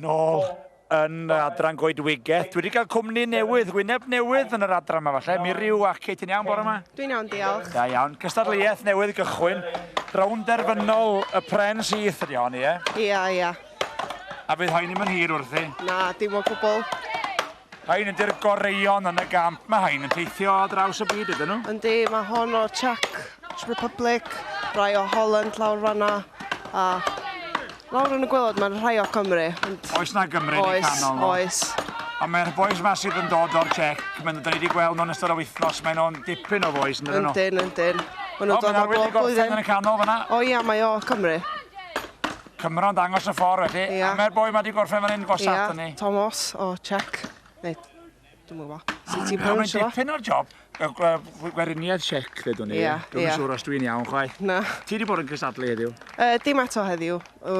nôl yn adran goedwigaeth. Dwi wedi cael cwmni newydd, wyneb newydd yn yr adran yma falle. Miri Waki, ti'n iawn bore yma? Dwi'n iawn, diolch. Da iawn. Cystadleuaeth newydd gychwyn. Rownd derfynol y pren syth ydi hon, ie? Ia, ia. A fydd hain ddim yn hir wrthi? Na, dim o gwbl. Hain ydy'r goreuon yn y gamp. Mae hain yn teithio draws y byd, ydyn nhw? Yndi, mae hon o Czech Republic, rai o Holland lawr fanna, a lawr yn y gwylod mae'n rhai o Cymru. Ond... Oes na Gymru yn y canol nhw? Oes, oes. Ond mae'r boys yma sydd yn dod o'r Czech, maen nhw, da ni wedi gweld nhw'n ystod y wythnos, maen nhw'n dipyn o boys, yn dydyn nhw? Yndyn, yndyn. Maen nhw'n dod o bob blwyddyn. yn y canol fanna. O ia, mae o Cymru. Cymro'n dangos y ffordd felly. Ia. A mae'r boi ma wedi gorffen fan hyn gosat Ia, ni. Thomas o Czech. Neu, dwi'm yn gwybod. Sut ti'n Mae'n pronouncio fo? dipyn o'r job. Gweriniaeth Czech, ddedwn ni. Ia, Dwi'm yn ia. siŵr os dwi'n iawn chwaith. Na. Ti wedi bod yn cystadlu heddiw? Dim eto heddiw,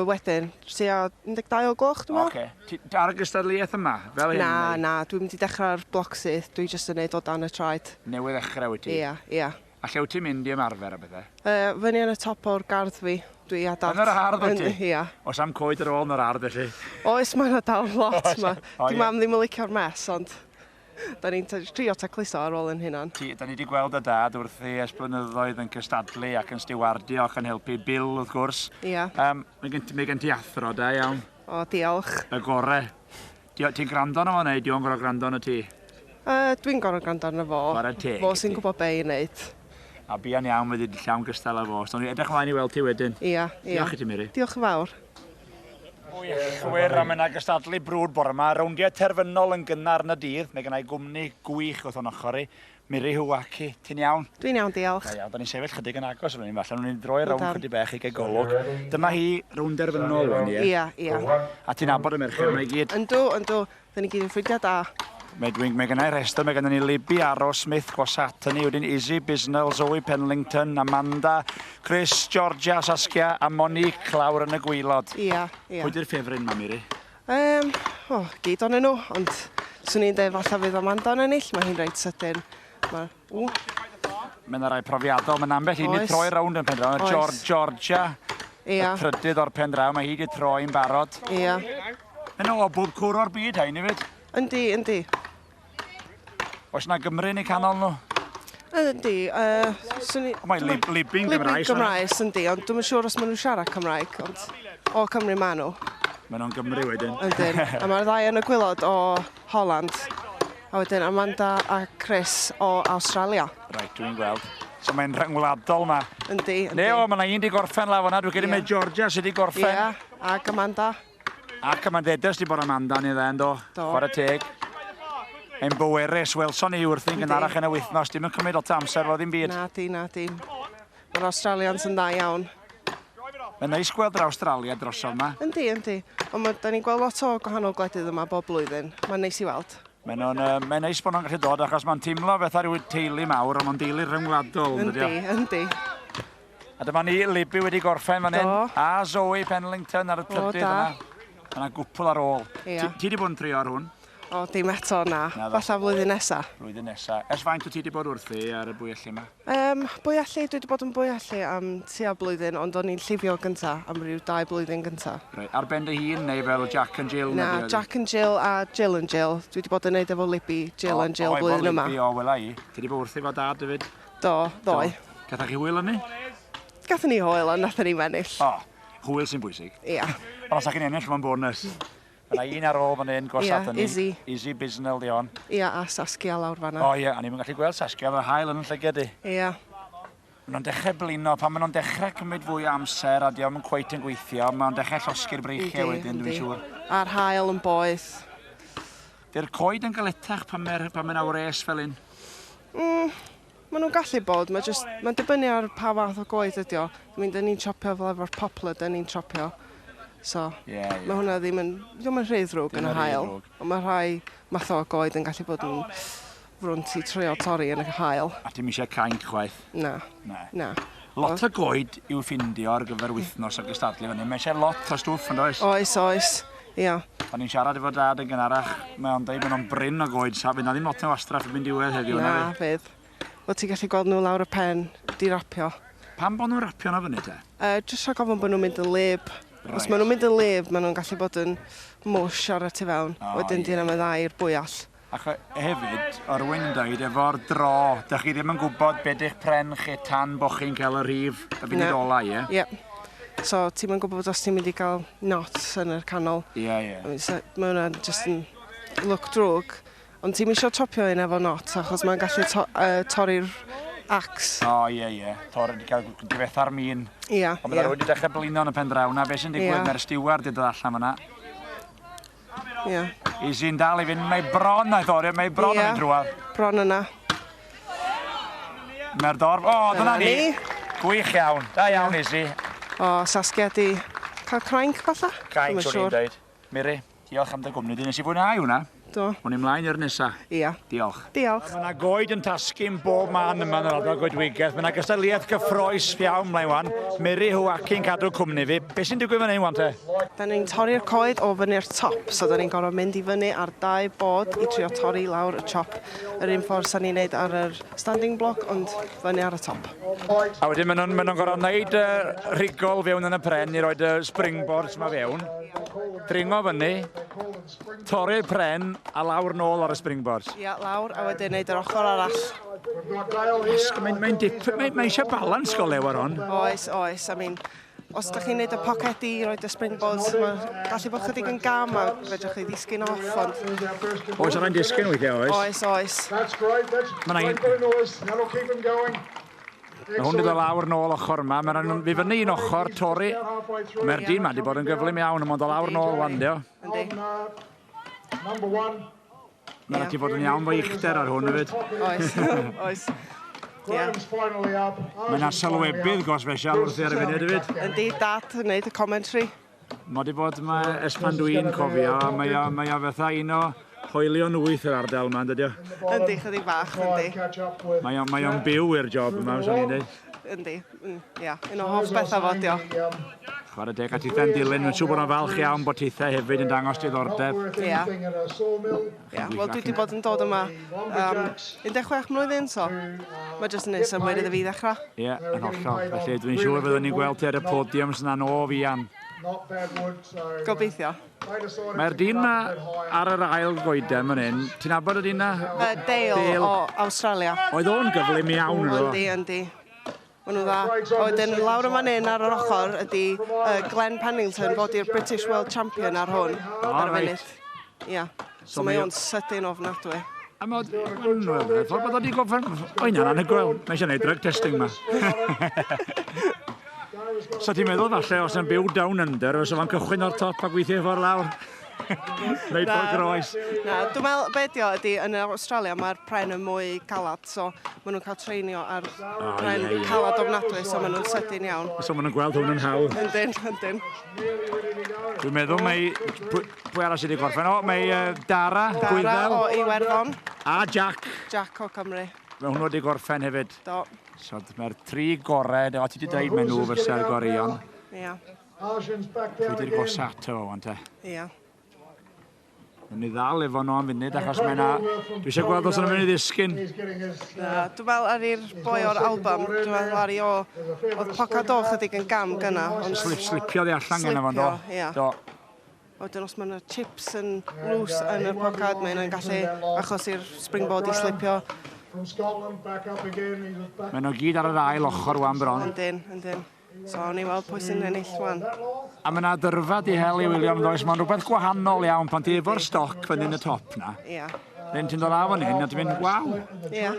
wedyn, tua 12 o gloch, dwi'n meddwl. Oce. Ti ar y gystadleuaeth yma, fel hyn? Na, neu na, dwi'n mynd i dechrau ar bloc syth, dwi jyst yn neud o dan y traed. Newydd ddechrau wyt ti? Ia, ia. A lle wyt ti'n mynd i ymarfer a bethau? Fyny yn y top o'r gardd fi, dwi a dad. Yn yr ardd wyt ti? Ia. Oes am coed ar ôl yn yr ardd felly? Oes, mae yna dal lot ma. O, Di ie. mam ddim yn licio'r mess, ond da ni'n trio tacluso ar ôl yn hunan. Ti, da ni wedi gweld y dad wrthi ers blynyddoedd yn cystadlu ac yn stiwardio ac yn helpu Bill wrth gwrs. Ia. Mae gen ti, mae gen ti athro da iawn. O, diolch. Y gore. Ti'n gwrando arno fo neu di o'n gorfod gwrando arno ti? Dwi'n gorfod gwrando arno fo. Chwarae teg Fo i sy'n ti. gwybod be i wneud. A buan iawn fyddi di llawn gystal â fo. So, ni'n edrych ymlaen i weld ti wedyn. Ia, ia. Diolch i ti, Miri. Diolch yn fawr. Gwychwyr, a mae yna gystadlu brwd bore yma. Rowndiau terfynol yn gynnar yn y dydd. Mae gennau gwmni gwych wrth o'n ochr i. Miri Huwaki, ti'n iawn? Dwi'n iawn, diolch. Da iawn, da ni'n sefyll chydig yn agos fan hyn falle. Nw'n ni'n droi rownd Yndan. chydig bech i gael golwg. Dyma hi rownd derfynol wan, ie? Ia, ia. A ti'n nabod y merched yma i gyd? Yndw, yndw. Da ni gyd yn ffrindiau da. Mae, dwi'n, mae gennau rhestr, mae gennym ni Libby Arrow, Smith, Gwasatani, wedyn Izzy Bisnell, Zoe Penlington, Amanda, Chris, Georgia, Saskia a Monique lawr yn y gwaelod. Ia, ia. Pwy di'r ffefryn ma, Miri? O, gyd ohonyn nhw, ond swn i'n dweud falle fydd Amanda'n ennill, mae hi'n reit sydyn. Mae, ww. Mae yna rai profiadol, mae'n ambell un wedi Oes. troi rownd yn pen draw. Oes. George, Georgia, Ia. y trydydd o'r pen draw, mae hi wedi troi'n barod. Ia. Mae nhw o bob cwr o'r byd hain hefyd. Yndi, yndi. Oes na Gymru yn eu canol nhw? Yndi, swn i... O, mae Libby'n Gymraes. Libby'n Gymraes, yndi, ond dwi'm yn siŵr os maen nhw'n siarad Cymraeg, ond o Cymru maen nhw. Maen nhw'n Gymru wedyn. Ydyn, a mae'r ddau yn y gwylod o Holland, a wedyn Amanda a Chris o Awstralia. Reit, dwi'n gweld. So mae'n rhyngwladol ma. Yndi, yndi. Ne, o, mae yna un di gorffen lawr fan'na. Dwi'n credu mae Georgia sydd wedi gorffen. Ia, ac Amanda. Ac Amanda, edes di bod Amanda ni dde, yndo? Do. Chwarae teg. Ein bwerus, welson ni wrthi'n gynharach yn y wythnos. Dim yn cymryd lot o amser fo ddim byd. Na di, na di. Mae'r Australians yn dda iawn. Mae'n neis gweld yr Awstralia drosodd yma. Yndi, yndi. Ond da ni'n gweld lot o gwahanol gwledydd yma bob blwyddyn. Mae'n neis i weld. Mae'n mae neis bod nhw'n gallu dod achos mae'n teimlo fatha rhyw teulu mawr, ond mae'n deulu rhyngwladol. Yndi, yndi. A dyma ni, Libby wedi gorffen fan hyn. Do. A Zoe Penlington ar y trydydd da. yna. Mae yna gwpl ar ôl. Ia. Ti wedi bod yn trio ar hwn? O, dim eto, na. Na ddo. Falla flwyddyn nesa. Blwyddyn nesa. Ers faint wyt ti wedi bod wrthi ar y bwyelli yma? Bwyelli, dwi wedi bod yn bwyelli am tua blwyddyn, ond o'n i'n llifio gynta am ryw 2 blwyddyn gynta. Reit, ar ben dy hun neu fel Jack and Jill? Na, neu be oedd hi? Jack and Jill a Jill and Jill. Dwi wedi bod yn neud efo Libby, Jill and Jill O, efo blwyddyn yma. Libby, o, wela i. Ti wedi bod wrthi efo dad hefyd? Do, ddoe. Do. Gathoch chi hwyl yn ni? Gathon ni hwyl, ond nathon ni'm ennill. O, hwyl sy'n bwysig. Ia. Ond os ydych chi'n ennill, mae'n bonus. Mae yna un ar ôl fan hyn, gosat Ia, ni. Izzy. Izzy Bisnell di hon. Ia, a Saskia lawr fan'na. O ie, a ni'n gallu gweld Saskia, mae'r haul yn y llygad i. Ia. Maen nhw'n dechrau blino, pan maen nhw'n dechrau cymryd fwy o amser a diolch yn cweit yn gweithio, maen nhw'n dechrau llosgi'r breichiau Yndi, wedyn, dwi'n yndi. siŵr. A'r haul yn boeth. Di'r coed yn galetach pan mae'r pan mae 'na wres fel hyn? Maen nhw'n gallu bod, mae jyst, mae'n dibynnu ar pa fath o goed ydi o. I mean, dyn ni'n chopio fel efo'r poplar, dyn ni'n chopio. So, Ie, ie. mae hwnna ddim yn, ddim yn rhy ddrwg Ddim yn y yn rhy haul. ddrwg. Ond mae rhai math o goed yn gallu bod yn frwnt i trio torri yn y haul. A ti'm eisiau cainc chwaith? Na. Na. Na. Lot o goed i'w ffindio ar gyfer wythnos o gystadlu fan hyn. Mae eisiau lot o stwff yn does? Oes, oes. Ia. O'n i'n siarad efo dad yn gynharach, mae o'n deud bod nhw'n brin o goed, sa fydd na ddim lot o wastraff yn mynd diwedd heddiw. Na, na fydd. Wel, ti'n gallu gweld nhw lawr y pen, di rapio. Pam bod nhw'n rapio na fyny te? Jyst rhag ofn bod nhw'n mynd yn wlyb. Right. Os maen nhw'n mynd yn lif, maen nhw'n gallu bod yn mwsh ar y tu fewn. O, Wedyn ie. di yna dda i'r bwyall. Ac hefyd, o rywun yn dweud efo'r dro, dych chi ddim yn gwybod be di'ch pren chi tan bo chi'n cael y rhif y funud Na. ola, ie? Ie. So ti'm yn gwybod os ti'n mynd i gael knots yn yr canol. Ie, ie. I mean, so, mae hwnna'n just yn look drwg. Ond ti'm isio chopio un efo knot achos mae'n gallu to torri'r axe. O, ie, ie. Torri, di cael difetha'r min. Ia, Ond bydda ia, rhywun wedi dechrau blino yn y pen draw na, beth sy'n digwydd, Ie. mae'r stiward wedi dod allan fyna. ia. Izzy'n dal i fynd, mae bron a'i thori, mae bron yn Ie. mynd drwadd. Bron yna. Mae'r dorf, o, dyna Dyna ni. ni. Gwych iawn, da iawn Izzy. O, Saskia di cael cranc falle? Cranc, Dwi'm yn swn i'n siŵr. dweud. Miri, diolch am dy gwmni di, nes i fwynhau hwnna. Do. O'n i mlaen i'r nesa. Ia. Diolch. Diolch. Mae yna goed yn tasgu'n bob man yma yn yr ardal goedwigaeth. Mae yna gystadleuaeth gyffroes iawn mlaen wan. Miri Hwaci'n cadw cwmni fi. Be sy'n digwydd fan hyn wan te? Da ni'n torri'r coed o fyny'r top, so da ni'n gorfod mynd i fyny ar dau bod i trio torri lawr y chop. Yr un ffordd sa'n ni'n neud ar yr standing block, ond fyny ar y top. A wedyn maen nhw'n ma nhw gorfod wneud rhigol fewn yn y pren i roed y springboards yma fewn. Dringo fyny, torri'r pren a lawr nôl ar y springboards. Ia, lawr, a wedyn neud yr ochr arall. Mae'n mae dip, mae, mae eisiau balans go lew ar hon. Oes, oes, I mean, os da chi'n neud y pocedi i roed y springboards, mae'n gallu bod chydig yn gam a fedrwch chi ddisgyn off, ond Oes ar ein disgyn weithiau, oes? oes, oes. That's great. That's Ma' 'na great un- bit of noise. That'll keep them going. Mae hwn wedi dod lawr nôl ochr yma. Mae'n fi fyny un ochr, torri. Mae'r dyn ma wedi bod yn gyflym iawn, ond mae'n dod lawr nôl wan, dio. Yndi. Number one. Mae'n rhaid i fod yn iawn fo uchder ar hwn hefyd. Oes, oes. Ie. Graham's finally up. Mae yna sylwebydd gosfesial wrthi ar y funud hefyd. Yndi, dad yn neud y commentary. Mae wedi bod yma ers pan dwi'n cofio, mae o, mae o fatha un o hoelion wyth yr ardal yma, dydy o. Yndi, chydig bach, yndi. Mae o'n, mae o'n byw i'r job yma, fyswn i'n dweud. Yndi, ia. Un o hoff bethau fo, dio. Chwarae teg a tithau'n dilyn, mae'n siŵr bod o'n falch iawn bod tithau hefyd yn dangos diddordeb. Ia. Ia, wel dwi wedi bod yn dod yma um, 16 mlwyddyn, so mae jyst yn neud synnwyr iddo fi ddechrau. Ie, yn hollol. Felly dwi'n siŵr fyddwn ni'n gweld ti ar y podiums yna no fuan. Gobeithio. Mae'r dyn ma ar yr ail goeden fan hyn, ti'n nabod y dyn na? Dale, Dale. o Australia. Oedd o'n gyflym iawn, oedd o? Yndi, yndi. Maen nhw'n dda. A wedyn lawr yma fan hyn ar yr ochr ydy Glenn Pennington, fod i'r British World Champion ar hwn. ar y reit. funud. Ia. So, So mae mae o- o'n sydyn ofnadwy. A mae o'n... Wel, ffordd bod o wedi gorffen... O, hynna'n anhygoel. Mae eisiau gwneud drug testing ma. So ti'n meddwl falle os yn byw down under, os o'n cychwyn o'r top a gweithio ffordd lawr? Neud ffordd groes. Na, dwi'n meddwl, be di o ydy, yn Australia mae'r pren yn mwy calad, so maen nhw'n cael treinio ar pren ie, ie. calad ofnadwy, so maen nhw'n sydyn iawn. So maen nhw'n gweld hwn yn hawdd. Yndyn, yndyn. Dwi'n meddwl mae... Pwy, pwy arall sydd wedi gorffen? O, mae Dara, Dara Gwyddel o Iwerddon, a Jack. Jack o Cymru. Mae hwnnw wedi gorffen hefyd. Do, So mae'r tri gorau, o ti wedi dweud maen nhw fysa'r goreuon. ia, Pwy di'r gosa ato fo wan te? ia. Nw'n ni ddal efo nhw am funud achos mae yna... Dwi eisiau gweld os yna mynd i ddisgyn. Na, dwi'n meddwl ar i'r boi o'r album, dwi'n meddwl ar i o, oedd pocad o chydig yn gam gyna, ond Slip, slipio di allan gyna fo'n do. Slipio, ia. Do. Wedyn os mae yna chips yn loose yn y pocad, mae yna'n gallu achosi'r springboard i slipio. Maen nhw gyd ar yr ail ochr wan bron. Yndyn, yndyn. So, awn ni weld pwy sy'n ennill wan. A mae yna dyrfa di hel i William does, mae'n rhywbeth gwahanol iawn pan ti efo'r stoc fyny yn y top na. Ia, Then ti'n dod lawr fan hyn a ti'n mynd, waw, ia.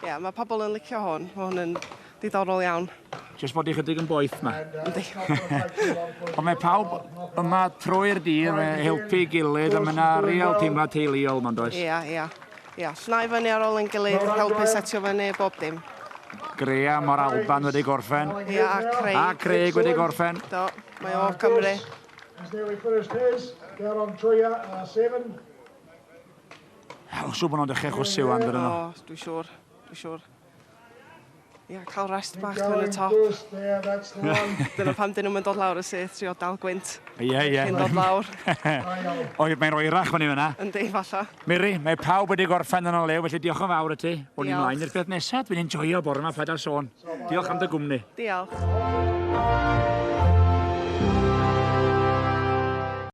Ia, mae pobl yn licio hwn. Mae hwn yn diddorol iawn. jyst bod i chydig yn boeth ma. Yndi. Ond mae pawb yma trwy'r dydd, mae helpu ei gilydd, a mae yna real teimlad teuluol ma'n does. Ia, ia. Ia, llnau fyny ar ôl ein gilydd, helpu setio fyny, bob dim. Graham o'r Alban wedi gorffen. Ia, a Craig. A Craig wedi gorffen. Do, mae o Cymru. He's nearly finished his. Down on tree 7. O, siŵr bod nhw'n dechrau chwysu wan dydyn nhw. O, dwi'n siŵr, dwi'n siŵr. Ia, cael rest bach yn y top. First there, that's the one. Dyna pam dyn nhw'n dod lawr y syth, trio dal gwynt. Ie, ie. Cyn dod lawr. O, mae'n oerach fyny fyna. Yndi, falla. Miri, mae pawb wedi gorffen yn o lew, felly diolch yn fawr i ti. O'n i Diolch. mlaen i'r peth nesaf, dwi'n enjoio bore yma, paid â sôn. Diolch am dy gwmni. Diolch.